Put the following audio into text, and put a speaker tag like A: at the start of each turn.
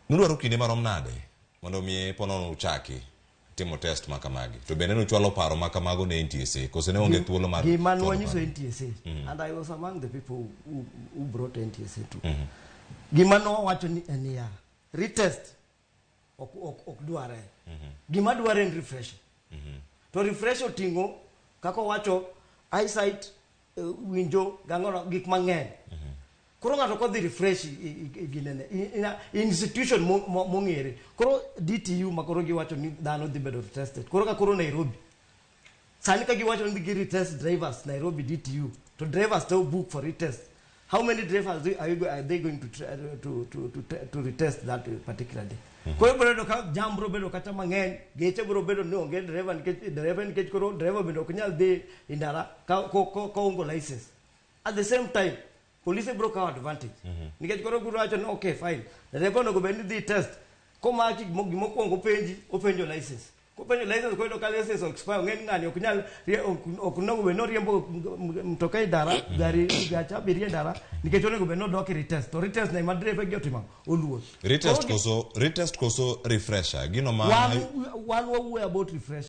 A: Nudwaro kinde marom nade mondo mi ponono uchaki timo test ma kamagi? To bende nuchwalo paro ma kamago ne NTSA kose ne onge thuolo mar
B: Gima
A: chwalo
B: nwanyiso
A: paro?
B: NTSA, and I was among the people who brought NTSA to. Gima nowacho ni en niya, retest ok dware. Gima dware en refresh. To refresh oting'o kaka owacho eyesight, winjo gang'ono gik mang'eny. Koro ng'ato kodhi refresh i ginene institution mong'ere. Koro DTU ma koro giwacho ni dhano dhi bedo tested. Koro ka koro Nairobi sani ka giwacho ni gi retest drivers Nairobi DTU to drivers to book for retest, how many drivers are they going to, try, to retest that particular day? Koro biro bedo ka jam biro bedo kata mang'eny, geche biro bedo ni onge driver nikech driver, nikech koro driver bende ok nyal dhi e ndara ka onge license. At the same time, police biro kawo advantage nikech koro gibiro wacho ni, "Okay, fine, dereba onego bed ni dhi test." Komaki, gimokwongo openji, openjo license. Kopenjo license, koyudo ka license expire, ong'e ni ng'ani ok nyal ok onego bed ni oriembo mtoka e ndara, gari gach abiria e ndara, nikech onego bed ni odok e retest. To retest na ema dereba gi otimo oluor.
A: Retest
B: Koro
A: koso retest koso refresher gino ma
B: wan wawuoyo about refresh.